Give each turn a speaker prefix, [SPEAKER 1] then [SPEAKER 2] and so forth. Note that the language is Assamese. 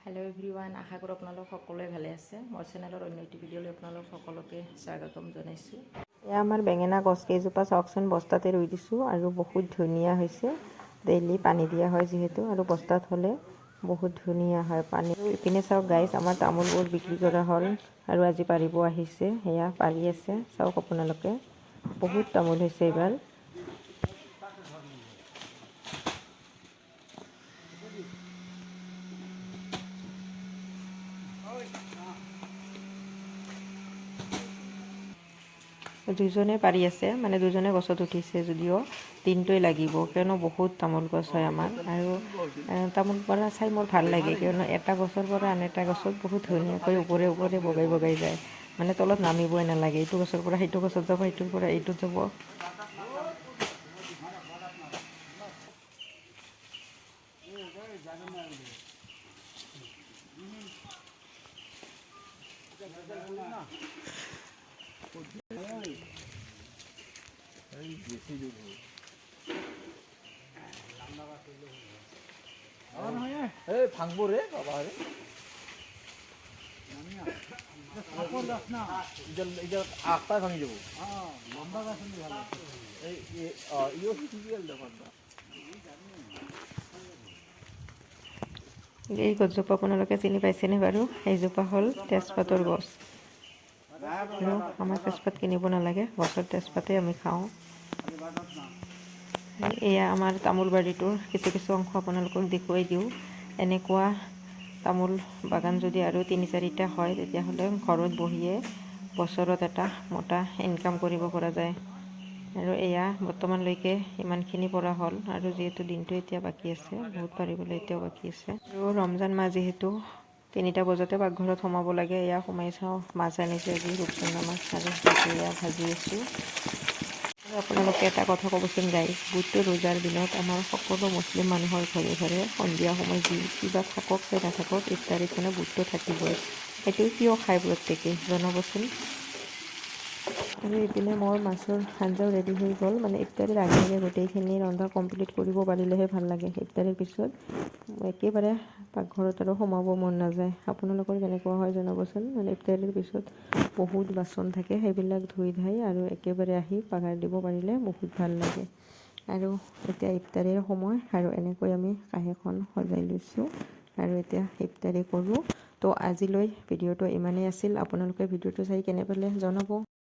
[SPEAKER 1] হেল্ল' এভৰিৱান, আশা কৰোঁ আপোনালোক সকলোৱে ভালে আছে। মোৰ চেনেলৰ অন্য এটি ভিডিঅ'লৈ আপোনালোক সকলোকে স্বাগতম জনাইছোঁ। এয়া আমাৰ বেঙেনা গছ কেইজোপা চাওকচোন, বস্তাতে ৰুই দিছোঁ আৰু বহুত ধুনীয়া হৈছে। ডেইলি পানী দিয়া হয় যিহেতু আৰু বস্তাত হ'লে বহুত ধুনীয়া হয় পানী। ইপিনে চাওক গাইজ, আমাৰ তামোলবোৰ বিক্ৰী কৰা হ'ল আৰু আজি পাৰিব আহিছে। সেয়া পাৰি আছে, চাওক আপোনালোকে, বহুত তামোল হৈছে এইবাৰ। দুজনে পাৰি আছে, মানে দুজনে গছত উঠিছে যদিও দিনটোৱে লাগিব, কিয়নো বহুত তামোল গছ হয় আমাৰ। আৰু তামোল পৰা চাই মোৰ ভাল লাগে, কিয়নো এটা গছৰ পৰা আন এটা গছত বহুত ধুনীয়াকৈ ওপৰে ওপৰে বগাই বগাই যায়, মানে তলত নামিবই নালাগে। এইটো গছৰ পৰা সেইটো গছত যাব, সেইটোৰ পৰা এইটোত যাব।
[SPEAKER 2] এই ভাঙব ৰে বাবা ৰে। আগটা ভাঙি যাব। এই ইও ঠিকই গ'ল দেখোন।
[SPEAKER 1] এই গছজোপা আপোনালোকে চিনি পাইছেনে বাৰু? এইজোপা হ'ল তেজপাতৰ গছ আৰু আমাৰ তেজপাত কিনিব নালাগে, গছৰ তেজপাতেই আমি খাওঁ। এয়া আমাৰ তামোল বাৰীটোৰ কিছু কিছু অংশ আপোনালোকক দেখুৱাই দিওঁ। এনেকুৱা তামোল বাগান যদি আৰু তিনি চাৰিটা হয়, তেতিয়াহ'লে ঘৰত বহিয়ে বছৰত এটা মোটা ইনকাম কৰিব পৰা যায়। আৰু এয়া বৰ্তমানলৈকে ইমানখিনি পৰা হ'ল আৰু যিহেতু দিনটো এতিয়া বাকী আছে, বহুত পাৰিবলৈ এতিয়াও বাকী আছে। আৰু ৰমজান মাহ যিহেতু 3টা বজাতে পাকঘৰত সোমাব লাগে। এয়া সোমাই চাওঁ, মাছ আনিছে আজি, ৰূপচন্দা মাছ, আৰু এয়া ভাজি আছোঁ। আৰু আপোনালোকে এটা কথা ক'বচোন গাইজ, গোটেই ৰোজাৰ দিনত আমাৰ সকলো মুছলিম মানুহৰ ঘৰে ঘৰে সন্ধিয়া সময়ত যি কিবা থাকক চাই নাথাকক, ইফতাৰীত মানে বুটটো থাকিবই। সেইটো কিয় খায় প্ৰত্যেকেই, জনাবচোন। আৰু ইপিনে মোৰ মাছৰ আঞ্জাও ৰেডি হৈ গ'ল। মানে ইফতাৰীৰ আগে আগে গোটেইখিনি ৰন্ধা কমপ্লিট কৰিব পাৰিলেহে ভাল লাগে। ইফতাৰীৰ পিছত একেবাৰে পাকঘৰত আৰু সোমাব মন নাযায়। আপোনালোকৰ কেনেকুৱা হয় জনাবচোন। মানে ইফতাৰীৰ পিছত বহুত বাচন থাকে, সেইবিলাক ধুই ধাই আৰু একেবাৰে আহি বাগাৰ দিব পাৰিলে বহুত ভাল লাগে। আৰু এতিয়া ইফতাৰীৰ সময় আৰু এনেকৈ আমি কাঁহীখন সজাই লৈছোঁ আৰু এতিয়া ইফতাৰী কৰোঁ। তো আজিলৈ ভিডিঅ'টো ইমানেই আছিল। আপোনালোকে ভিডিঅ'টো চাই কেনে পালে জনাব।